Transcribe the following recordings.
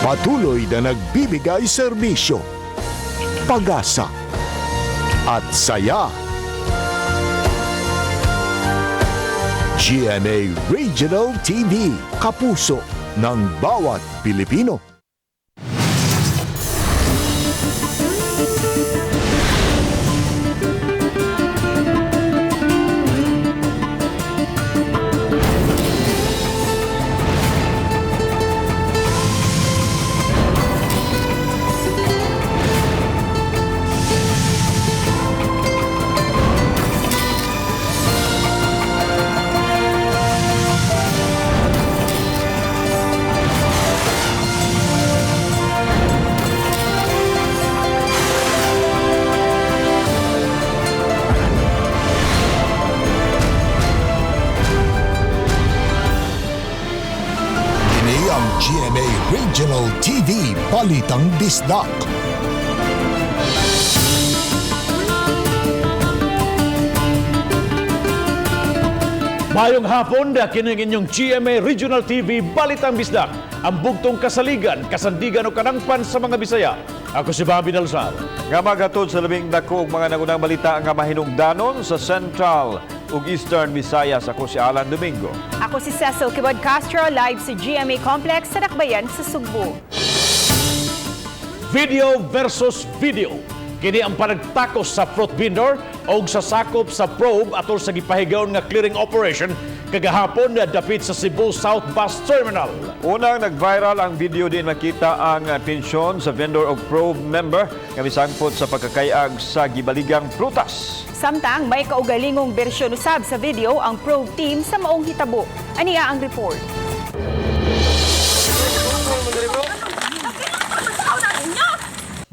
Patuloy na nagbibigay serbisyo, pag-asa, at saya. GMA Regional TV, kapuso ng bawat Pilipino. Kini ang GMA Regional TV Balitang Bisdak. Mayong hapon, kini ang inyong GMA Regional TV Balitang Bisdak. Ang bugtong kasaligan, kasandigan o kanangpan sa mga Bisaya. Ako si Bobby Dalsal. Nga maghatod sa labing dako og mga nangunang balita nga mahinungdanon sa Central ug Eastern Visayas. Ako si Alan Domingo. Ako si Cecil Kibod Castro, live sa GMA Complex sa Dakbayan sa Sugbo. Video versus video. Kini ang panagtakos sa fruit vendor o sa sakop sa probe atol sa gipahigayon nga clearing operation kagahapon na dapit sa Cebu South Bus Terminal. Unang nag-viral ang video din makita ang tensyon sa vendor og probe member nga misangpot sa pagkakayag sa gibaligang prutas. Samtang may kaugalingong bersyon usab sa video ang probe team sa maong hitabo. Aniya ang report.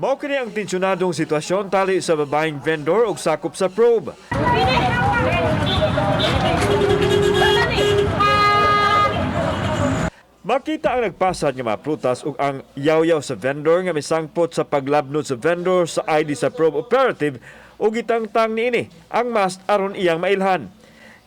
Mao kini ang tensyonadong sitwasyon tali sa babaeng vendor og sakop sa probe. Makita ang nagpasad nga mga prutas ug ang yaw-yaw sa vendor nga misangpot sa paglabnod sa vendor sa ID sa probe operative ug gitangtang niini ang mast aron iyang mailhan.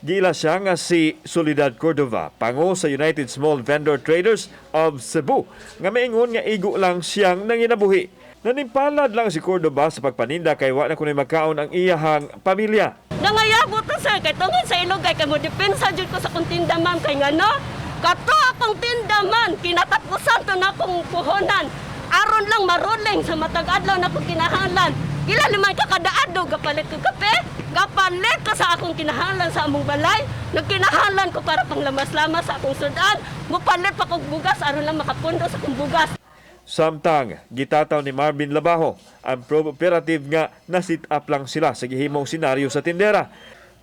Giila siya nga si Soledad Cordova, pango sa United Small Vendor Traders of Cebu, nga maingon nga igo lang siyang nanginabuhi. Nanimpalad lang si Cordova sa pagpaninda kay wa na kunoy makaon ang iyahang pamilya. Nangayabot ta, sir, kay tungod sa ilog kay kamo depensa jud ko sa akong tinda, ma'am, kay ngano? Kato akong tinda man, kinatapusan to na akong puhonan. Aron lang maruling sa matag adlaw na akong kinahanglan. Ila naman ka kada adlaw gapalit ko kape, gapalit ka sa akong kinahanglan sa among balay. Nagkinahanglan ko para panglamas-lamas sa akong sudan. Mupalit pa kog bugas aron lang makapundo sa akong bugas. Samtang, gitataw ni Marvin Labajo ang probe operative nga nasit up lang sila sa gihimong senaryo sa tindera.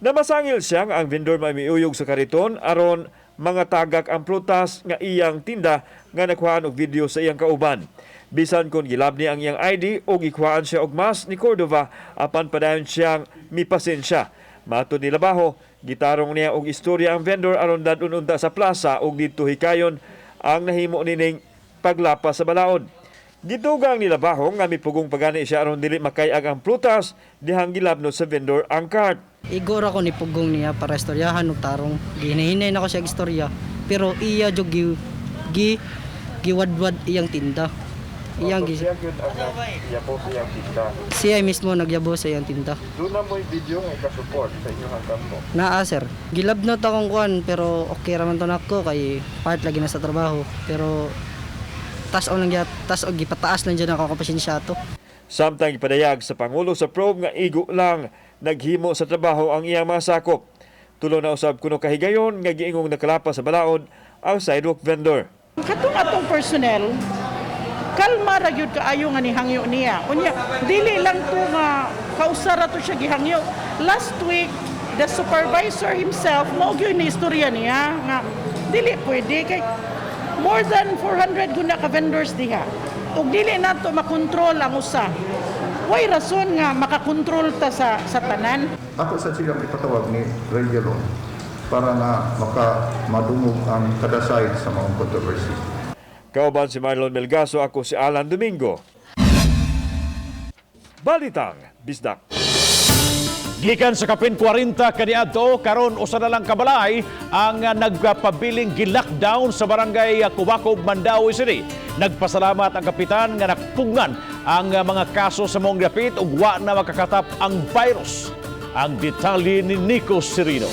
Namasangil siya nga ang vendor mamiuyog sa kariton aron mga tagak ang prutas nga iyang tinda nga nakuhaan og video sa iyang kauban. Bisan kung gilabni ang iyang ID o gikuhaan siya og mask ni Cordova apan padayon siyang mipasensya. Matod ni Labajo, gitarong niya og istorya ang vendor aron dadun unta sa plaza og didto hikayon ang nahimo nining paglapas sa balaod. Gitugang ni Labajo nga mipugong pagani siya aron dili makayag ang prutas dihang gilabnot sa vendor ang cart. Igor ako ni pugong niya para istoryahan og tarong. Gihinahinay na ko siya og istorya. Pero iya jud gi, gi giwadwad iyang tinda. Iyang gi, siya mismo nagyabo sa iyang tinda. Doon na mo'y video nga ka-support sa inyong kampo. Naa, sir. Gilabnot akong kuan pero okay ra man to nako kay part lagi na sa trabaho. Pero tas og lang gyat, tas og gipataas lang jud ako kapasensya to. Samtang ipadayag sa Pangulo sa probe nga igo lang naghimo sa trabaho ang iyang mga sakop. Tulo na usab kuno kahigayon nga giingong nakalapas sa balaod ang sidewalk vendor. Katong atong personnel, kalma ra gyud kaayo nga nihangyo niya. Unya, dili lang to nga kausara to siya gihangyo. Last week, the supervisor himself mao gyud ni istorya niya nga dili pwede kay more than 400 guna ka vendors diha. Ug dili nato makontrol ang usa. Way rason nga makakontrol ta sa tanan. Ako sa silang ipatawag ni Ray Jalon para na maka madungog ang kada side sa mga controversy. Kauban si Marlon Melgaso, ako si Alan Domingo. Balitang Bisdak. Gikan sa kapin 40 kaniadto karon usa na lang kabalay ang nagpabiling gi-lockdown sa barangay Kubakob, Mandaue City. Nagpasalamat ang kapitan nga nakpugnan ang mga kaso sa maong dapit ug wa na makakatap ang virus. Ang detalye ni Nico Serino.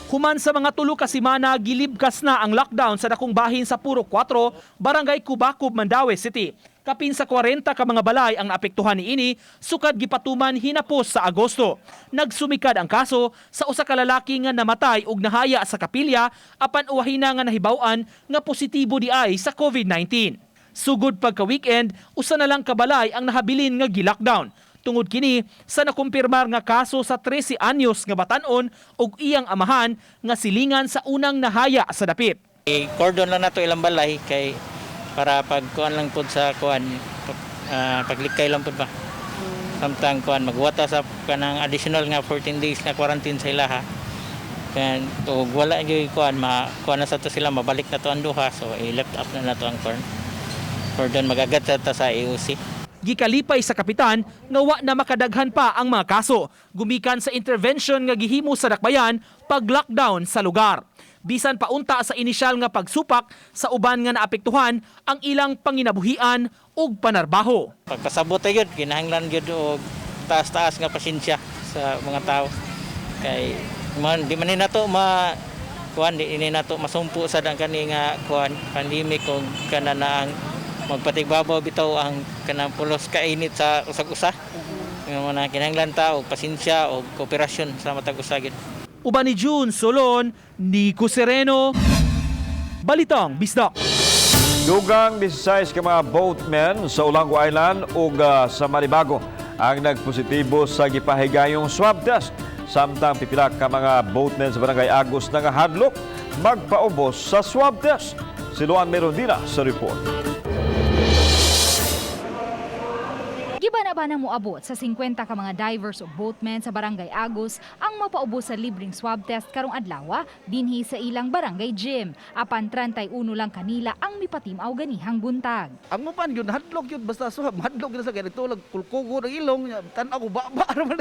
Human sa mga 3 ka semana, gilibkas na ang lockdown sa dakong bahin sa Puro 4, Barangay Cubacub, Mandaue City. Kapin sa 40 ka mga balay ang naapektuhan niini, sukad gipatuman hinapos sa Agosto. Nagsumikad ang kaso sa usa ka lalaki nga namatay ug nahaya sa kapilya apan uwahina nga nahibaw-an nga positibo di ay sa COVID-19. Sugod pagka weekend, usa na lang kabalay ang nahabilin nga gi-lockdown. Tungod kini sa nakumpirmar nga kaso sa 13 anyos nga batan-on ug iyang amahan nga silingan sa unang nahaya sa dapit. I-cordon lang nato ilang balay kay para pag kuan lang pud sa kuan paglikay lang pud ba. Samtang kuan magwata sa kanang additional nga 14 days na quarantine sa ilaha. Kan ug wala gyud kuan ma kuan na sa to sila, mabalik na to ang duha, so i-left up na nato ang cordon, magagat sa ta sa AOC. Gikalipay sa kapitan nga wa na makadaghan pa ang mga kaso gumikan sa intervention nga gihimo sa dakbayan pag lockdown sa lugar. Bisan paunta sa inisyal nga pagsupak sa uban nga naapektuhan ang ilang panginabuhian ug panarbaho. Pagpasabot ay gyud, kinahanglan gyud og taas-taas nga pasensya sa mga tao. Kay man di man ni nato ma kuan, di ini nato masumpo sa dang kani nga kuan pandemic og kana na ang magpatigbabaw bitaw ang kanang pulos kainit sa usag-usa. Nga mo na kinahanglan ta og pasensya og kooperasyon sa matag usa gyud. Uban ni June Solon, Nico Sereno, Balitang Bisdak. Dugang 16 ka mga boatmen sa Olango Island ug sa Maribago ang nagpositibo sa gipahigayong swab test. Samtang pipila ka mga boatmen sa Barangay Agos nangahadlok magpaubos sa swab test. Si Luan Merondina sa report. Gibana-bana moabot sa 50 ka mga divers ug boatmen sa Barangay Agos ang mapaubos sa libreng swab test karong adlaw dinhi sa ilang barangay gym. Apan 31 lang kanila ang mipatimaw ganihang buntag. Ang uban yun, hadlok yun, basta suhab, hadlok yun sa ganito, kulkugo ng ilong, tan-aw ko ba naman.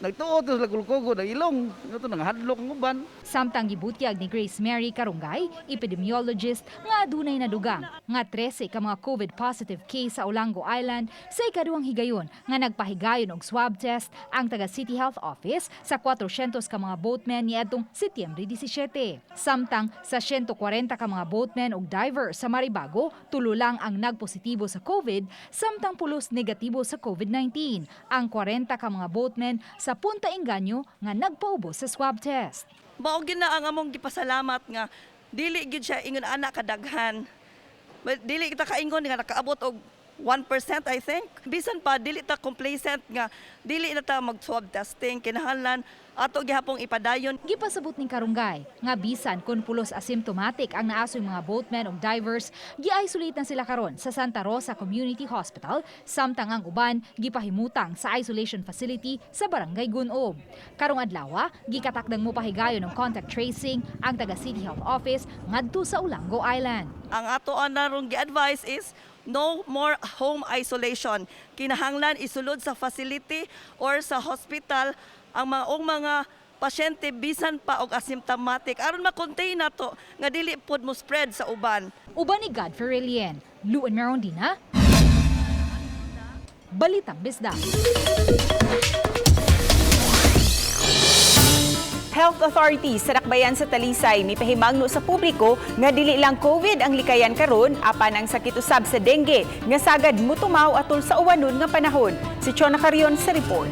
Nagtuo to sa kulkugo ng ilong, ito nang hadlok ang uban. Samtang gibutyag ni Grace Mary Karungay, epidemiologist, nga adunay nadugang nga 13 ka mga COVID positive case sa Olango Island sa ikaduhang higayon nga nagpahigayon og swab test ang taga City Health Office sa 400 ka mga boatmen niadtong Setyembre 17. Samtang sa 140 ka mga boatmen ug diver sa Maribago, tulo lang ang nagpositibo sa COVID, samtang pulos negatibo sa COVID-19 ang 40 ka mga boatmen sa Punta Engaño nga nagpaubos sa swab test. Mao gyud na ang among gipasalamat nga dili gyud siya ingon ana kadaghan. But dili kita kaingon nga nakaabot og 1%, I think. Bisan pa dili ta complacent nga dili na ta mag swab testing, kinahanglan ato gihapong ipadayon. Gipasabot ning Karungay nga bisan kun pulos asymptomatic ang naasoy mga boatmen ug divers, gi-isolate na sila karon sa Santa Rosa Community Hospital, samtang ang uban gipahimutang sa isolation facility sa Barangay Gunob. Karong adlaw, gikatakdang mopahigayon ng contact tracing ang taga City Health Office ngadto sa Olango Island. Ang ato narong gi-advise is no more home isolation. Kinahanglan isulod sa facility or sa hospital ang mga og mga pasyente bisan pa og asymptomatic aron ma-contain nato nga dili pod mo spread sa uban. Uban ni Godfrey Relien, Luan Merondina, Balitang Bisdak. Health authorities sa Dakbayan sa Talisay mipahimangno sa publiko nga dili lang COVID ang likayan karon apan ang sakit usab sa dengue nga sagad mutumaw atol sa uwanon nga panahon. Si Chona Carion sa report.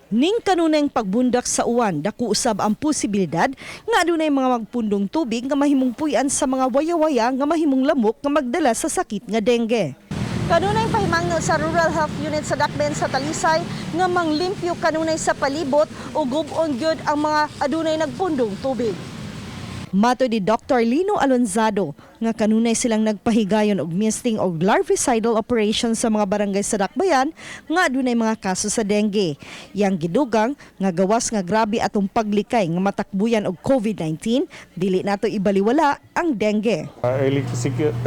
Ning kanunayng pagbundak sa uwan, dako usab ang posibilidad nga adunay mga magpundong tubig nga mahimong puy-an sa mga waya-waya nga mahimong lamok nga magdala sa sakit nga dengue. Kanunay pahimangno sa Rural Health Unit sa Dakbayan sa Talisay nga manglimpyo kanunay sa palibot o gub-on gyud ang mga adunay nagpundong tubig. Mato ni Dr. Lino Alonzado nga kanunay silang nagpahigayon og misting og larvicidal operation sa mga barangay sa Dakbayan nga adunay mga kaso sa dengue. Yang gidugang nga gawas nga grabe atong paglikay nga matakbuyan og COVID-19, dili nato ibaliwala ang dengue. Early,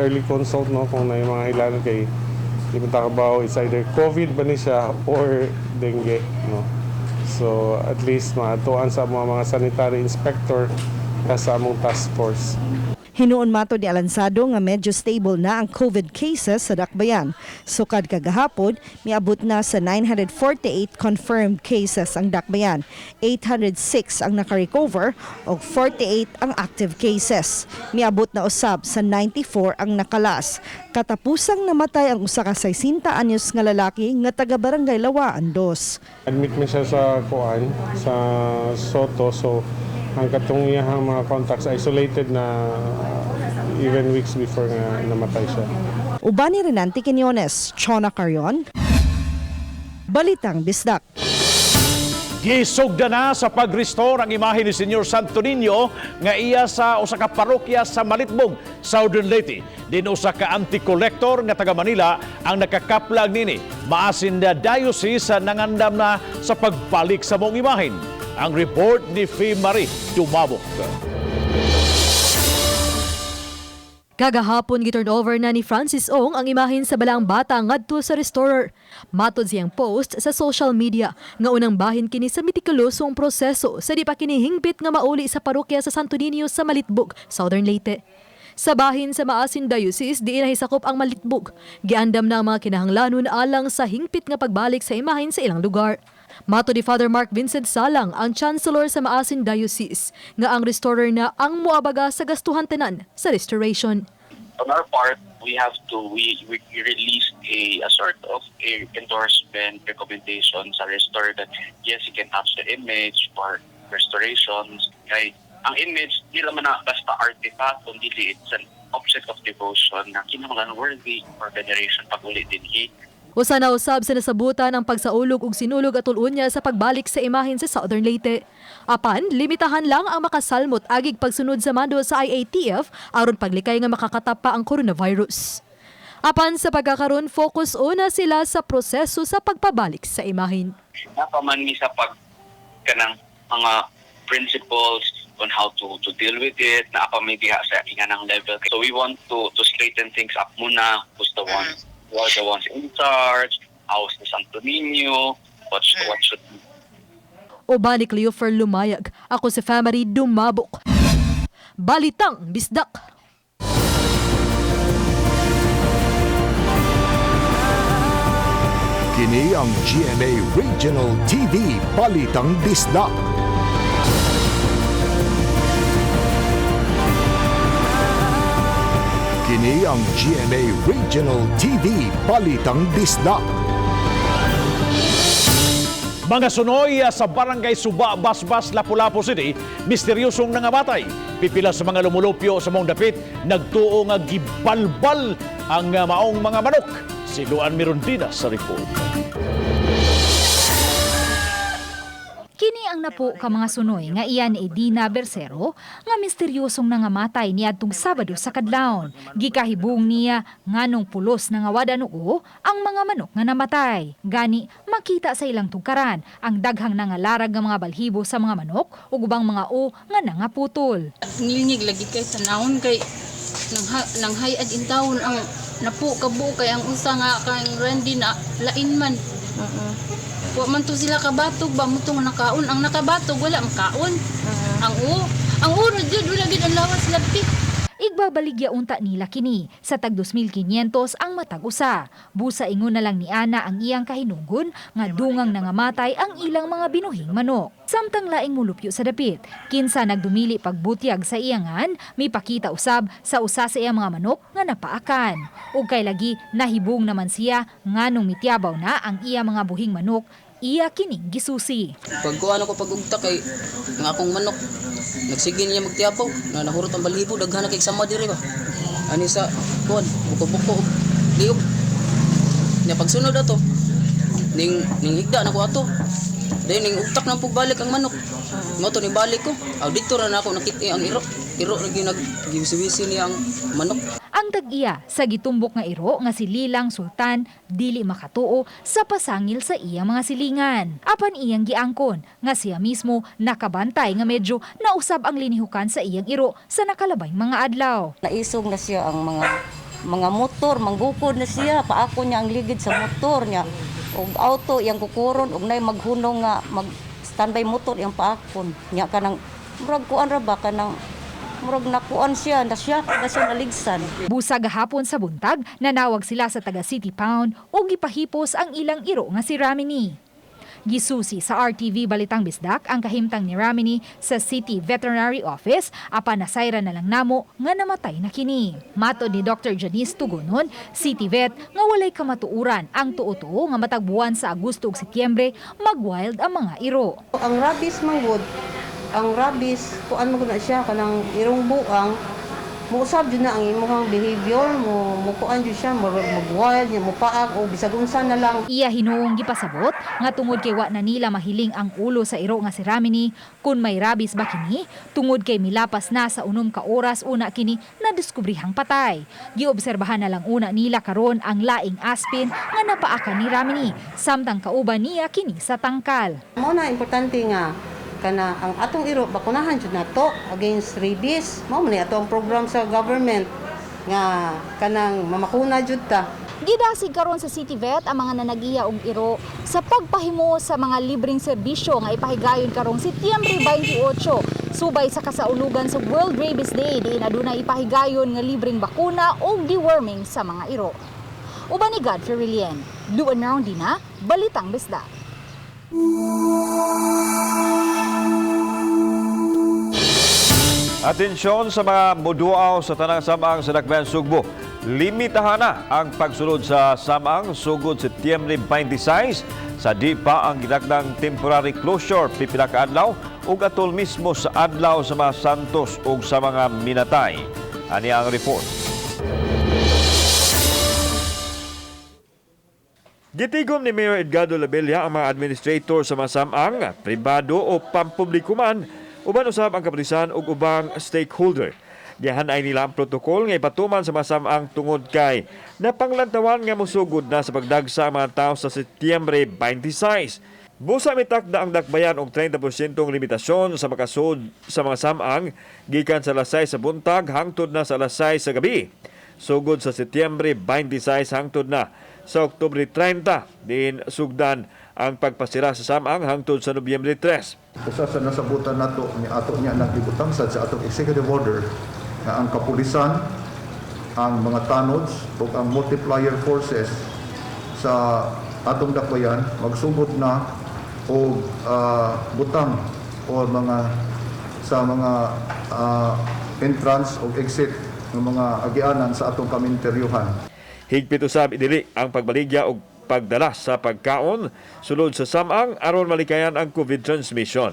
early consult, no, kung na yung mga ilan kay di mo takabaw, it's either COVID ba ni siya or dengue, no. So at least maatuan sa mga sanitary inspector sa among task force. Hinuon mato ni Alansado nga medyo stable na ang COVID cases sa Dakbayan. Sukad kagahapon, miabot na sa 948 confirmed cases ang Dakbayan. 806 ang nakarecover ug 48 ang active cases. Miabot na usab sa 94 ang nakalas. Katapusang namatay ang usa ka 60 anyos nga lalaki nga taga Barangay Lawaan 2. Admit man siya sa kuan sa Soto, so ang katong iyahang mga contacts isolated na even weeks before nga namatay siya. Uban ni Renante Quiñones, Chona Carion, Balitang Bisdak. Gisugda na sa pag-restore ang imahe ni Senyor Santo Niño nga iya sa usa ka parokya sa Malitbog, Southern Leyte. Din usa ka anti-collector nga taga Manila ang nakakaplag nini. Maasin na diocese nangandam na sa pagbalik sa mong imahen. Ang report ni Fee Marie Dumabok. Kagahapon giturn over na ni Francis Ong ang imahen sa balaang bata ngadto sa restorer. Matod siyang post sa social media nga unang bahin kini sa metikulosong proseso sa di pa kini hingpit nga mauli sa parokya sa Santo Niño sa Malitbog, Southern Leyte. Sa bahin sa Maasin Diocese, diin nahisakop ang Malitbog. Giandam na ang mga kinahanglanon alang sa hingpit nga pagbalik sa imahen sa ilang lugar. Mato ni Father Mark Vincent Salang, ang Chancellor sa Maasin Diocese, nga ang restorer na ang muabaga sa gastuhan tanan sa restoration. On our part, we have to we released a sort of a endorsement recommendation sa restore that yes, you can touch the image for restorations. Kay ang image di naman na basta artifact, kundi it's an object of devotion na kinahanglan worthy for veneration pag uli dinhi. Usa na usab sa nasabutan ang pagsaulog ug sinulog atol unya sa pagbalik sa imahen sa Southern Leyte. Apan, limitahan lang ang makasalmot agig pagsunod sa mando sa IATF aron paglikay nga makakatapa ang coronavirus. Apan sa pagkakaron, focus una sila sa proseso sa pagpabalik sa imahen. Napaman mi sa pag kanang mga principles on how to deal with it, naa pa mi diha sa inganang level. So we want to straighten things up muna. Who's the ones who are the ones in charge? How's the Santo Niño? What should Uban ni Cleofer Lumayag, ako si Family Dumabok. Balitang Bisdak. Kini ang GMA Regional TV Balitang Bisdak. Kini ang GMA Regional TV Balitang Bisdak. Mga sunoy sa Barangay Suba, Basbas, Lapu-Lapu City, misteryosong nangamatay. Pipila sa mga lumulupyo sa mong dapit, nagtuo nga gibalbal ang maong mga manok. Si Luan Mirondina sa report. Kini ang napo ka mga sunoy nga iyan ni Edina Bersero nga misteryosong nangamatay niadtong Sabado sa kadlawon. Gikahibong niya nganong pulos nangawada noo ang mga manok nga namatay. Gani makita sa ilang tungkaran ang daghang nangalarag nga mga balhibo sa mga manok ug ubang mga o nga nangaputol. Ngilingig lagi kay tanawon kay nang hayad in taon ang napo kabuo kay ang usa nga kang Randy na lain man. Wa man to sila kabatog ba mo nga nakaon ang nakabatog wala makaon. Ang u ang uro jud wala gid ang lawas labti. Igbabaligya unta nila kini sa tag 2,500 ang matag usa. Busa ingon na lang ni Ana ang iyang kahinunggon nga dungang nangamatay ang ilang mga binuhing manok. Samtang laing mulupyo sa dapit, kinsa nagdumili pagbutyag sa iyangan, mipakita usab sa usa sa iyang mga manok nga napaakan. Ug kay lagi nahibong naman siya nganong mityabaw na ang iya mga buhing manok, iya kining gisusi. Pagkuan ako pag-ugta kay ang akong manok nagsige niya magtiyapaw na nahurot ang balhibo, daghan na kay sama diri ba. Ani sa kuan buko-buko liog. Nya pagsunod ato ning ning higda na ko ato. Dayon ning ugtak nang pagbalik ang manok. Mo to ni balik ko. Aw didto ra na ako nakita ang iro. Iro lagi nag-giwisi niya ang manok. Ang tag-iya sa gitumbok nga iro nga si Lilang Sultan dili makatuo sa pasangil sa iyang mga silingan. Apan iyang giangkon nga siya mismo nakabantay nga medyo nausab ang linihukan sa iyang iro sa nakalabay mga adlaw. Naisog na siya ang mga motor, manggukod na siya, paako niya ang ligid sa motor niya. Og auto iyang kukuron og nay maghunong nga mag standby motor iyang paakon. Nya kanang murag kuan ra ba kanang murag nakuan siya, na siya na siya naligsan. Busa gahapon sa buntag, nanawag sila sa taga City Pound ug gipahipos ang ilang iro nga si Ramini. Gisusi sa RTV Balitang Bisdak ang kahimtang ni Ramini sa City Veterinary Office apan nasayran na lang namo nga namatay na kini. Matod ni Dr. Janice Tugonon, City Vet, nga walay kamatuoran ang tuo-tuo nga matag buwan sa Agosto ug Setyembre magwild ang mga iro. Ang rabies manggod, ang rabies kuan mo na siya kanang irong buang muusab jud na ang imong behavior mo, mukuan jud siya, murag mag-wild niya, mupaak o bisag unsa na lang. Iya hinuong gipasabot nga tungod kay wa na nila mahiling ang ulo sa iro nga si Ramini kung may rabies ba kini, tungod kay milapas na sa 6 ka oras una kini nadiskubrihang patay. Giobserbahan na lang una nila karon ang laing aspin nga napaakan ni Ramini samtang kauban niya kini sa tangkal. Mao na importante nga kana ang atong iro bakunahan jud nato against rabies. Mao man ni ato ang program sa government nga kanang mamakuna jud ta. Gidasig karon sa City Vet ang mga nanagiya og iro sa pagpahimo sa mga libreng serbisyo nga ipahigayon karong Setyembre 28 subay sa kasaulugan sa World Rabies Day, diin adunay ipahigayon nga libreng bakuna og deworming sa mga iro. Uban ni Godfrey Relien, Luan Roundina, Balitang Bisdak. Atensyon sa mga muduaw sa tanang samang sa Dakbayan Sugbo. Limitahan na ang pagsulod sa samang sugod Setyembre 26 sa di pa ang gidakdang temporary closure pipila ka adlaw ug atol mismo sa adlaw sa mga santos ug sa mga minatay. Ani ang report. Gitigom ni Mayor Edgardo Labella ang mga administrator sa mga samang, pribado o pampubliko man, uban usab ang kapulisan ug ubang stakeholder. Gihan-ay nila ang protokol nga ipatuman sa mga samang tungod kay napanglantawan nga mosugod na sa pagdagsa ang mga tao sa Setyembre 26. Busa mitakda ang dakbayan og 30% limitasyon sa makasud sa mga samang gikan sa alas 6 sa buntag hangtod na sa alas 6 sa gabi. Sugod sa Setyembre 26 hangtod na sa Oktubre 30, din sugdan ang pagpasira sa samang hangtod sa Nobyembre 3. Usa sa nasabutan nato ni ato niya nagibutang sad sa atong executive order nga ang kapulisan, ang mga tanods ug ang multiplier forces sa atong dakbayan magsugod na og butang o mga sa mga entrance o exit ng mga agianan sa atong kaminteryuhan. Higpit usab idili ang pagbaligya og pagdala sa pagkaon sulod sa samang aron malikayan ang COVID transmission.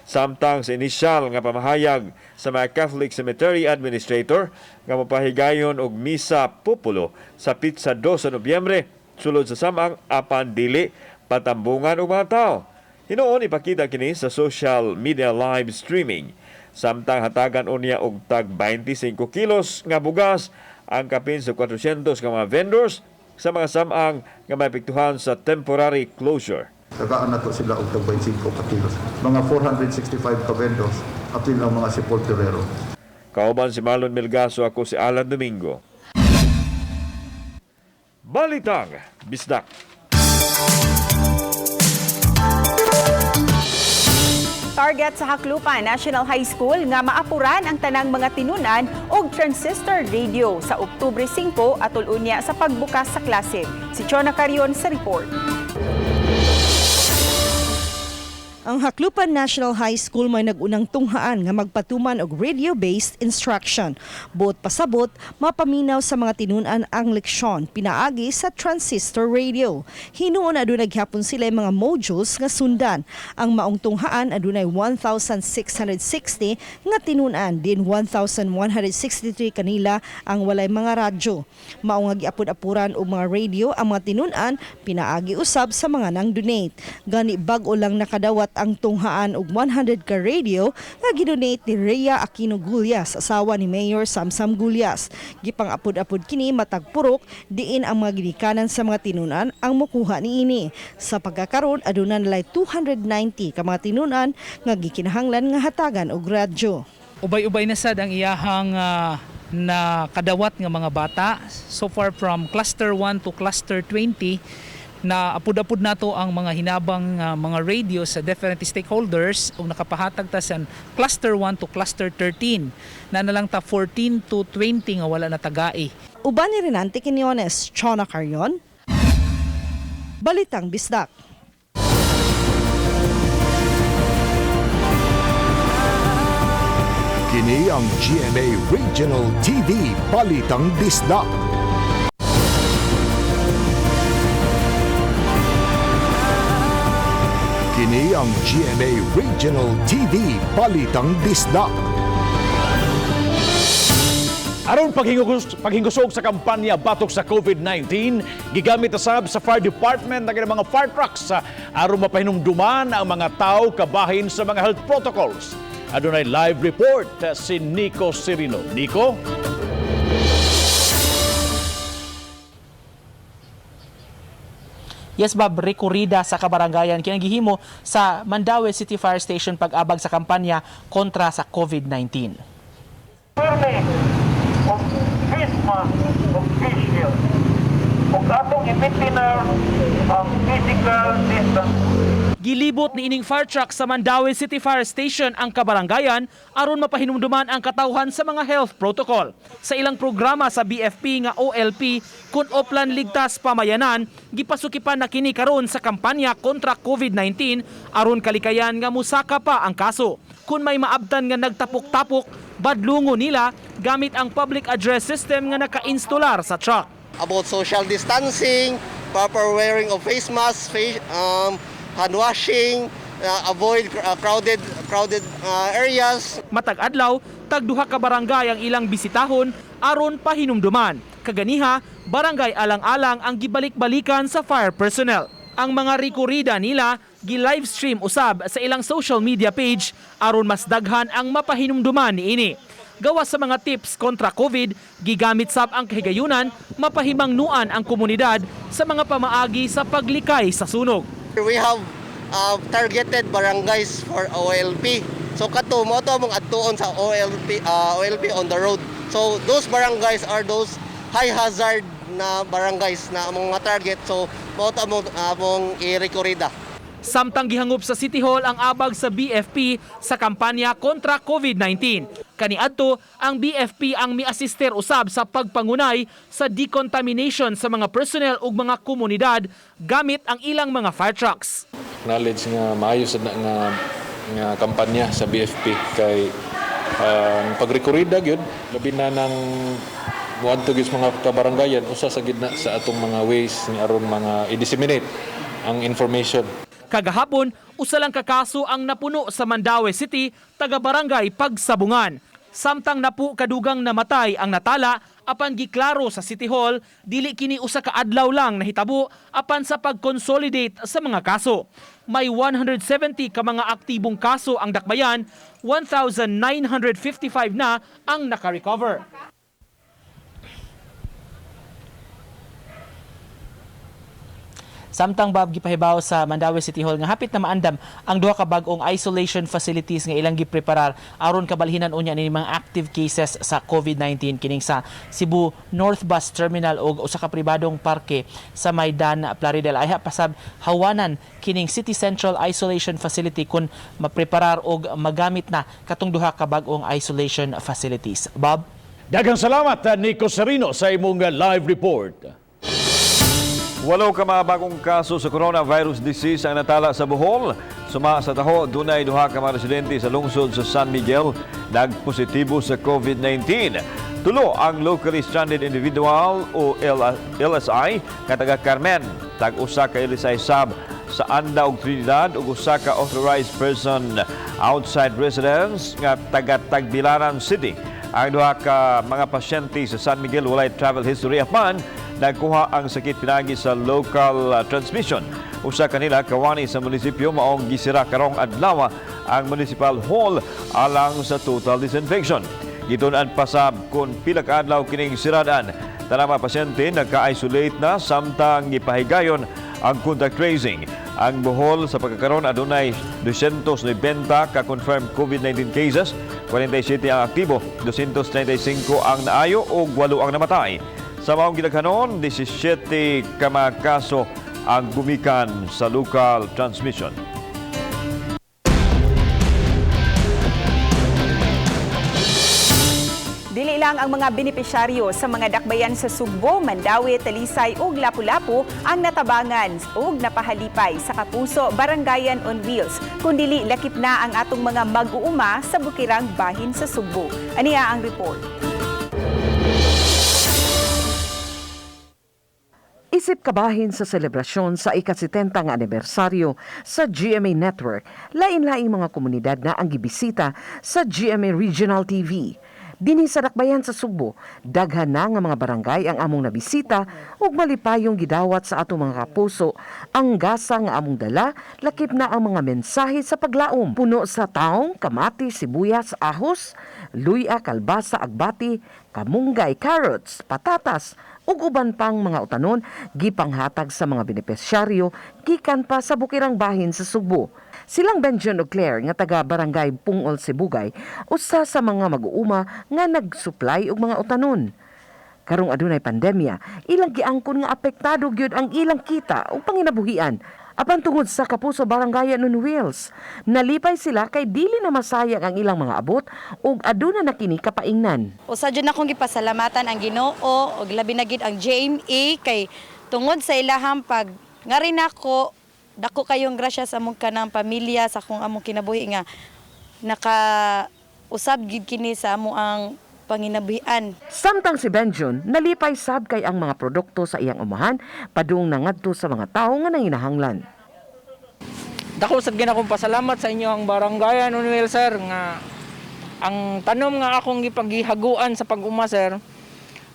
Samtang sa inisyal nga pamahayag sa mga Catholic Cemetery Administrator nga mapahigayon og misa populo sa pitsa 2 sa Nobyembre sulod sa samang apan dili patambungan og mga tao. Hinuon ipakita kini sa social media live streaming. Samtang hatagan unya og tag 25 kilos nga bugas ang kapin sa 400 nga mga vendors sa mga samang nga maapektuhan sa temporary closure. Tagaan nato sila og tag 25 ka kilos. Mga 465 ka vendors apil ang mga sepulturero. Kauban si Marlon Melgaso, ako si Alan Domingo. Balitang Bisdak. Target sa Jaclupan National High School nga maapuran ang tanang mga tinunan og transistor radio sa Oktubre 5 atol unya sa pagbukas sa klase. Si Chona Carion sa report. Ang Jaclupan National High School may nag-unang tunghaan nga magpatuman og radio-based instruction. Buot pasabot, mapaminaw sa mga tinunan ang leksyon pinaagi sa transistor radio. Hinuon adunay gihapon sila mga modules nga sundan. Ang maong tunghaan adunay 1,660 nga tinunan din 1,163 kanila ang walay mga radyo. Mao nga giapod-apuran og mga radio ang mga tinunan pinaagi usab sa mga nang donate. Gani bag-o lang nakadawat ang tunghaan og 100 ka radio nga gidonate ni Rhea Aquino Gullas, asawa ni Mayor Samsam Gullas. Gipang-apod-apod kini matag purok diin ang mga ginikanan sa mga tinunan ang mokuha niini. Sa pagkakaron aduna nalay 290 ka mga tinunan nga gikinahanglan nga hatagan og radyo. Ubay-ubay na sad ang iyahang na kadawat nga mga bata so far from cluster 1 to cluster 20. Na apud-apud nato ang mga hinabang mga radio sa different stakeholders ug nakapahatag ta sa cluster 1 to cluster 13 na nalang ta 14 to 20 nga wala na tagai. Uban ni Renante Quiñones, Chona Carion, Balitang Bisdak. Kini ang GMA Regional TV Balitang Bisdak. Kini ang GMA Regional TV Balitang Bisdak. Aron paghingusog sa kampanya batok sa COVID-19, gigamit usab sa Fire Department ang ilang mga fire trucks aron mapahinumduman ang mga tao kabahin sa mga health protocols. Adunay live report si Nico Serino. Nico? Yes, Bob, rekorida sa kabarangayan kinagihimo sa Mandaue City Fire Station pag-abag sa kampanya kontra sa COVID-19. Og face mask og face shield ug atong i-maintain ang physical distance. Gilibot ni ining fire truck sa Mandaue City Fire Station ang kabarangayan aron mapahinumduman ang katawhan sa mga health protocol. Sa ilang programa sa BFP nga OLP kun Oplan Ligtas Pamayanan, gipasukipan na kini karon sa kampanya kontra COVID-19 aron kalikayan nga musaka pa ang kaso. Kun may maabtan nga nagtapok-tapok, badlungo nila gamit ang public address system nga naka-instalar sa truck. About social distancing, proper wearing of face masks, hand washing, avoid crowded areas. Matag adlaw, tag duha ka barangay ang ilang bisitahon aron pahinumduman. Kaganiha, barangay Alang-alang ang gibalik-balikan sa fire personnel. Ang mga rekorida nila gi-livestream usab sa ilang social media page aron mas daghan ang mapahinumduman niini. Gawas sa mga tips kontra COVID, gigamit sab ang kahigayunan mapahimangnuan ang komunidad sa mga pamaagi sa paglikay sa sunog. We have targeted barangays for OLP. So kato mo to among adtuon sa OLP on the road. So those barangays are those high hazard na barangays na among mga target. So mao to among i-rekorida. Samtang gihangop sa City Hall ang abag sa BFP sa kampanya kontra COVID-19. Kaniadto, ang BFP ang miasister usab sa pagpangunay sa decontamination sa mga personnel ug mga komunidad gamit ang ilang mga fire trucks. Knowledge nga maayo sa nga kampanya sa BFP kay ang pagrekorida gyud, labi na nang muadto gyud sa mga kabarangayan, usa sa gid na sa atong mga ways ni aron mga i-disseminate ang information. Kagahapon, usa lang ka kaso ang napuno sa Mandaue City, taga barangay Pagsabungan. Samtang napu kadugang namatay ang natala, apan giklaro sa City Hall, dili kini usa ka adlaw lang nahitabo apan sa pag-consolidate sa mga kaso. May 170 ka mga aktibong kaso ang dakbayan, 1,955 na ang naka-recover. Samtang Bob, gipahibaw sa Mandaue City Hall nga hapit na maandam ang duha ka bag-ong isolation facilities nga ilang gipreparar aron kabalhinan unya ni mga active cases sa COVID-19 kining sa Cebu North Bus Terminal ug usa ka pribadong parke sa Maidan Plaridel. Ayha pasab hawanan kining City Central Isolation Facility kun mapreparar og magamit na katong duha ka bag-ong isolation facilities. Bob? Daghang salamat, Nico Serino, sa imong live report. 8 ka mga bagong kaso sa coronavirus disease ang natala sa Bohol. Suma sa taho, dunay 2 ka mga residente sa lungsod sa San Miguel nagpositibo sa COVID-19. 3 ang locally stranded individual o LSI nga taga Carmen, tag-usa ka LSI sab sa Anda ug Trinidad ug usa ka authorized person outside residence nga taga Tagbilaran City. Ang 2 ka mga pasyente sa San Miguel walay travel history apan nagkuha ang sakit pinagi sa local transmission. Usa kanila kawani sa munisipyo maong gisira karong adlaw ang municipal hall alang sa total disinfection. Gitun-an pasab kung pila ka adlaw kining siradan. Tanang mga pasyente nagka-isolate na samtang gipahigayon ang contact tracing. Ang Bohol sa pagkakaron adunay 290 ka confirmed COVID-19 cases, 47 ang aktibo, 235 ang naayo ug 8 ang namatay. Sa maong gidaghanon, 17 ka mga kaso ang gumikan sa local transmission. Dili lang ang mga benepisyaryo sa mga dakbayan sa Sugbo, Mandaue, Talisay ug Lapu-Lapu ang natabangan ug napahalipay sa Kapuso Barangayan on Wheels, kundili lakip na ang atong mga mag-uuma sa bukirang bahin sa Sugbo. Aniya ang report. Isip kabahin sa selebrasyon sa ika-70 nga anibersaryo sa GMA Network, lain-laing mga komunidad na ang gibisita sa GMA Regional TV. Dinhi sa Dakbayan sa Sugbo, daghan na nga mga barangay ang among nabisita ug malipayong gidawat sa atong mga kapuso ang gasa nga among dala, lakip na ang mga mensahe sa paglaom. Puno sa taong, kamati, sibuyas, ahos, luya, kalbasa, agbati, kamunggay, carrots, patatas, ug uban pang mga utanon gipanghatag sa mga benepisyaryo gikan pa sa bukirang bahin sa Sugbo. Silang Benjon ug Claire nga taga Barangay Pungol, Sibugay, usa sa mga mag-uuma nga nagsupply og mga utanon. Karong adunay pandemya, ilang giangkon nga apektado gyud ang ilang kita ug panginabuhian. Apan tungod sa Kapuso Barangayan on Wheels, nalipay sila kay dili na masayang ang ilang mga abot ug aduna na kini kapaingnan. Usa jud akong gipasalamatan ang Ginoo ug labi na gid ang JMA kay tungod sa ilahang pag ngari nako, dako kayong grasya sa among kanang pamilya, sa akong among kinabuhi nga naka usab gid kini sa amo ang panginabuhian. Samtang si Benjon, nalipay sab kay ang mga produkto sa iyang umahan padung nangadto sa mga tawo nga nanginahanglan. Dako sad gid akong pasalamat sa inyo ang Barangayan on Wheels, sir, nga ang tanom nga akong gipagihaguan sa pag-uma, sir,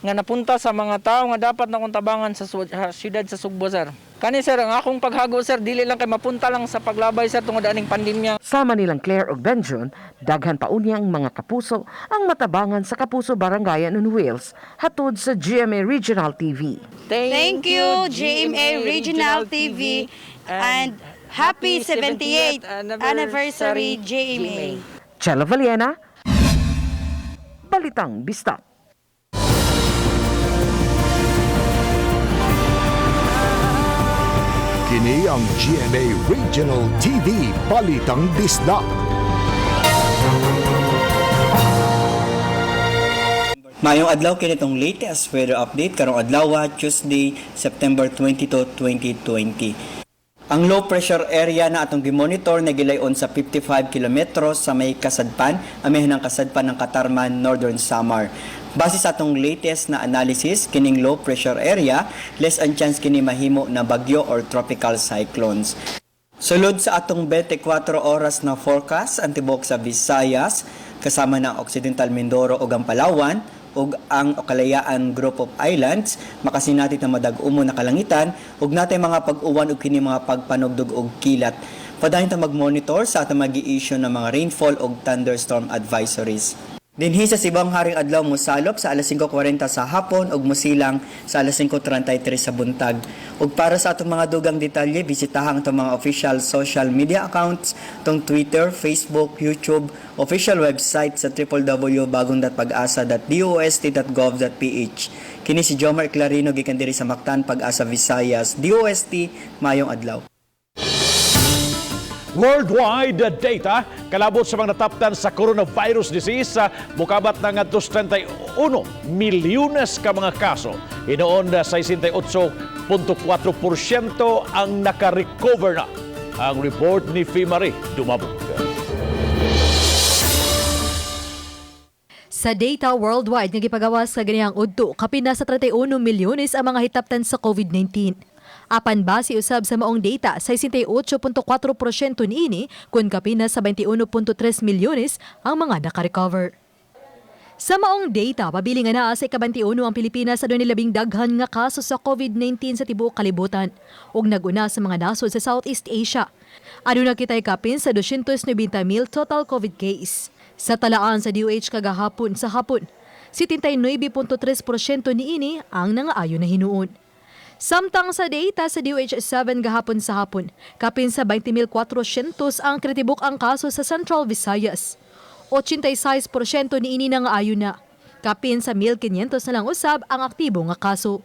nga napunta sa mga tao nga dapat na akong tabangan sa siyudad sa Sugbo, sir. Kani, sir, ang akong paghago, sir, dili lang kay mapunta lang sa paglabay, sir, tungod aning pandemya. Sama nilang Claire ug Benjon, daghan pa unyang mga kapuso ang matabangan sa Kapuso Barangayan on Wheels hatod sa GMA Regional TV. Thank you GMA Regional TV and happy 78th anniversary GMA. Chelo Valiena, Balitang Bistak. Kini ang GMA Regional TV Balitang Bisdak. Maayong adlaw, kinitong latest weather update karong adlaw, Tuesday, September 22, 2020. Ang low pressure area na atong gimonitor nagilayon sa 55 kilometros sa may kasadpan, amihan ng kasadpan ng Katarman, Northern Samar. Base sa atong latest na analysis, kining low pressure area, less ang chance kini mahimo na bagyo or tropical cyclones. Sulod sa atong 24 oras na forecast, ang tibok sa Visayas, kasama ng Occidental Mindoro ug ang Palawan, ug ang Kalayaan Group of Islands, makasinati na madag-umo na kalangitan, ug natay mga pag-uwan ug kini mga pagpanugdog og kilat. Padayon ta mag-monitor sa atong magi-issue ng mga rainfall ug thunderstorm advisories. Dinhi sa Sibang Haring Adlaw mosalop sa alas 5:40 sa hapon ug mosilang sa alas 5:33 sa buntag. Ug para sa atong mga dugang detalye, bisitahan ang atong mga official social media accounts, tong Twitter, Facebook, YouTube, official website sa www.bagong.pagasa.dost.gov.ph. Kini si Jomar Clarino gikan diri sa Mactan, Pag-asa Visayas, DOST, maayong adlaw. Worldwide data kalabot sa mga nataptan sa coronavirus disease mukabat na ngadto 31 milyones ka mga kaso. Hinoon 68.4% ang naka-recover na. Ang report ni Fimari Dumabog. Sa data worldwide nga gipagawas sa ganihang udto, kapin na sa 31 milyones ang mga hitaptan sa COVID-19. Apan base usab sa maong data, 68.4% niini kun kapin na sa 21.3 milyones ang mga nakarecover. Sa maong data, pabili nga naa sa ika-21 ang Pilipinas sa dunay labing daghan nga kaso sa COVID-19 sa tibuok kalibutan ug nag-una sa mga nasod sa Southeast Asia. Aduna kita'y kapin sa 290,000 total COVID case. Sa talaan sa DOH kagahapon sa hapon, 79.3% niini ang nangaayo na hinuon. Samtang sa data sa DOH 7 gahapon sa hapon, kapin sa 20,400 ang kritibok ang kaso sa Central Visayas. 86% niini nangaayo na. Kapin sa 1,500 na lang usab ang aktibo nga kaso.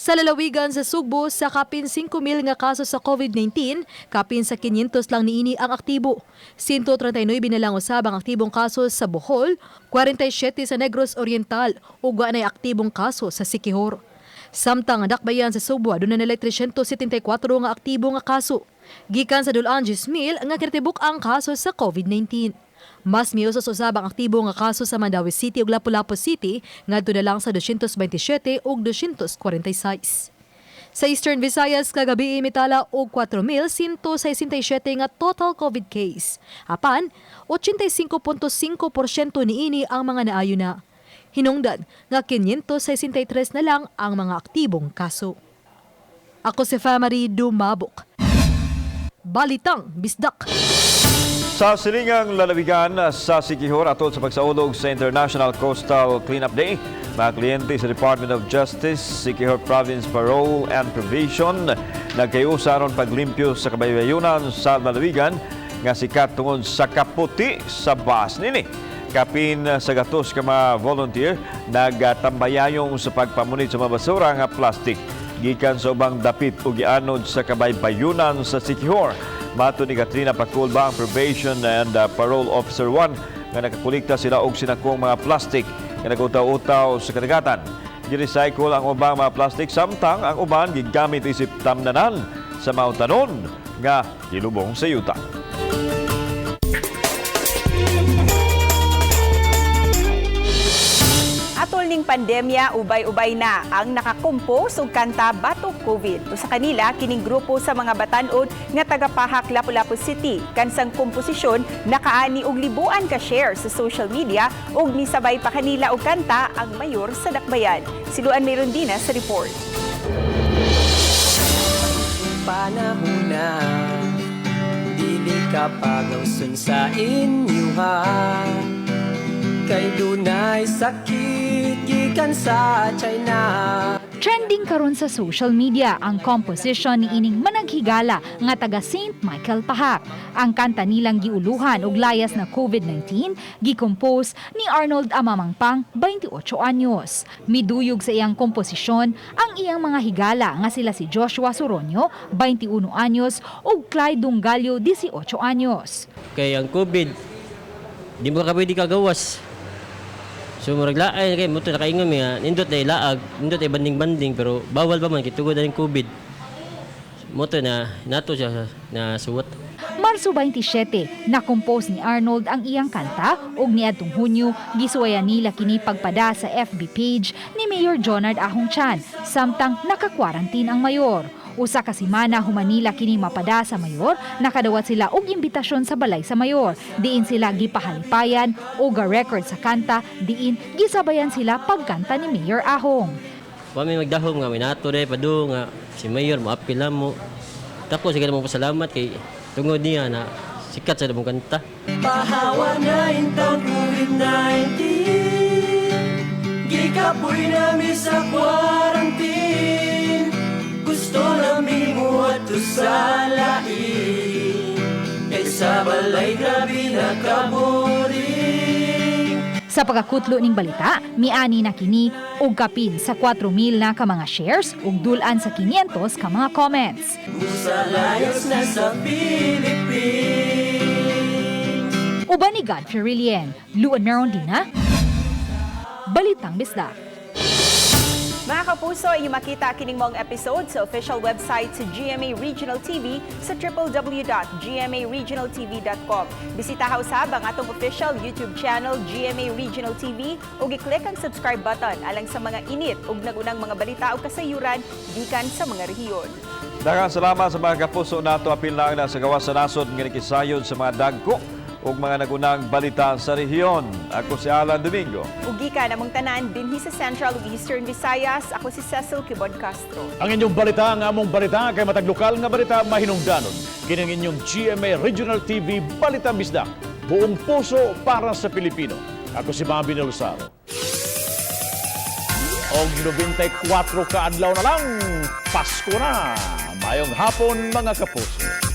Sa lalawigan sa Sugbo, sa kapin 5,000 nga kaso sa COVID-19, kapin sa 500 lang niini ang aktibo. 139 na lang usab ang aktibong kaso sa Bohol, 47 sa Negros Oriental ug wa nay aktibong kaso sa Siquijor. Samtang ang dakbayan sa Sugbo, aduna nila 374 nga aktibo nga kaso. Gikan sa dul-an 10,000 nga kinatibuk ang kaso sa COVID-19. Mas miusos usab ang aktibo nga kaso sa Mandaue City ug Lapu-Lapu City ngadto na lang sa 227 ug 246. Sa Eastern Visayas kagabi mitala og 4,167 nga total COVID case. Apan, 85.5% niini ang mga naayo na. Hinungdan nga 563 na lang ang mga aktibong kaso. Ako si Famary Dumabok. Balitang Bisdak. Sa silingang lalawigan sa Siquijor atol sa pagsaulog sa International Coastal Cleanup Day, mga kliyente sa Department of Justice, Siquijor Province Parole and Probation nagkayusa aron paglimpyo sa kabaybayunan sa lalawigan nga sikat tungod sa kaputi sa bas nini. Kapin sa gatos ka mga volunteer nagtambayayong sa pagpamunit sa mga basura nga plastic gikan sa ubang dapit ug gianod sa kabaybayunan sa Siquijor. Mato ni Katrina Paculba, ang Probation and Parole Officer 1, nga nakakolekta sila og sinakong mga plastic nga nagutaw-utaw sa kadagatan. Gi-recycle ang ubang mga plastic samtang ang uban gigamit isip tamnanan sa mautanon nga gilubong sa yuta. Atol ning pandemya, ubay-ubay na ang nakakompose og kanta Batok COVID. Usa kanila kining grupo sa mga batan-on nga taga-Pahak, Lapu-Lapu City. Kansang komposisyon nakaani og libuan ka share sa social media ug misabay pa kanila og kanta ang mayor sa Dakbayan. Siluan Merondina sa report. Panahon na dili ka pagawson sa inyuha kay dunay sakit gikan sa China. Trending karon sa social media ang composition ni ining managhigala nga taga St. Michael Pahak. Ang kanta nilang giuluhan og layas na COVID-19 gicompose ni Arnold Amamangpang, 28 anyos. Miduyog sa iyang komposisyon ang iyang mga higala nga sila si Joshua Soronio, 21 anyos, ug Clyde Dungalio, 18 anyos. Kay ang COVID, di mo ka pwede kagawas. So murag laay kay mo to nakaingon mi nga nindot na ilaag, nindot ay banding-banding pero bawal pa man kay tugod ang COVID. Mo to na nato siya na suwat. Marso 27, nakompose ni Arnold ang iyang kanta ug niadtong Hunyo gisuwayan nila kini pagpada sa FB page ni Mayor Jonard Ahong Chan samtang nakakwarantin ang mayor. Usa ka semana human nila kini mapada sa mayor, nakadawat sila og imbitasyon sa balay sa mayor. Diin sila gipahalipayan og record sa kanta, diin gisabayan sila pagkanta ni Mayor Ahong. Wa mi magdahom nga may nato day padu nga si Mayor mo apil mo. Tapos sige mo pasalamat kay tungod niya na sikat sa mong kanta. Pahawa na intang COVID-19, gikapoy nami sa quarantine. Gusto nami muadto sa lain, kay sa balay grabe na kaboring. Sa pagkakutlo ning balita, miani na kini og kapin sa 4,000 na ka mga shares ug dul-an sa 500 ka mga comments. Sa layas na sa Philippines. Uban ni Godfrey Rilien, Luan Merondina, Balitang Bisdak. Mga kapuso, inyong makita kining mong episode sa official website sa GMA Regional TV sa www.gmaregionaltv.com. Bisitaha usab ang atong official YouTube channel GMA Regional TV ug i-click ang subscribe button alang sa mga init ug nagunang mga balita ug kasayuran gikan sa mga rehiyon. Daghang salamat sa mga kapuso nato, apil na ang sa gawas sa nasod nga nikisayod sa mga dagko ug mga nagunang balita sa rehiyon. Ako si Alan Domingo. Ug gikan among tanan dinhi sa Central ug Eastern Visayas, ako si Cecil Kibod Castro. Ang inyong balita, ang among balita, kay matag lokal nga balita mahinungdanon. Kining inyong GMA Regional TV Balitang Bisdak. Buong puso para sa Pilipino. Ako si Bobby Lozaro. Og 94 ka adlaw na lang, Pasko na. Mayong hapon mga kapuso.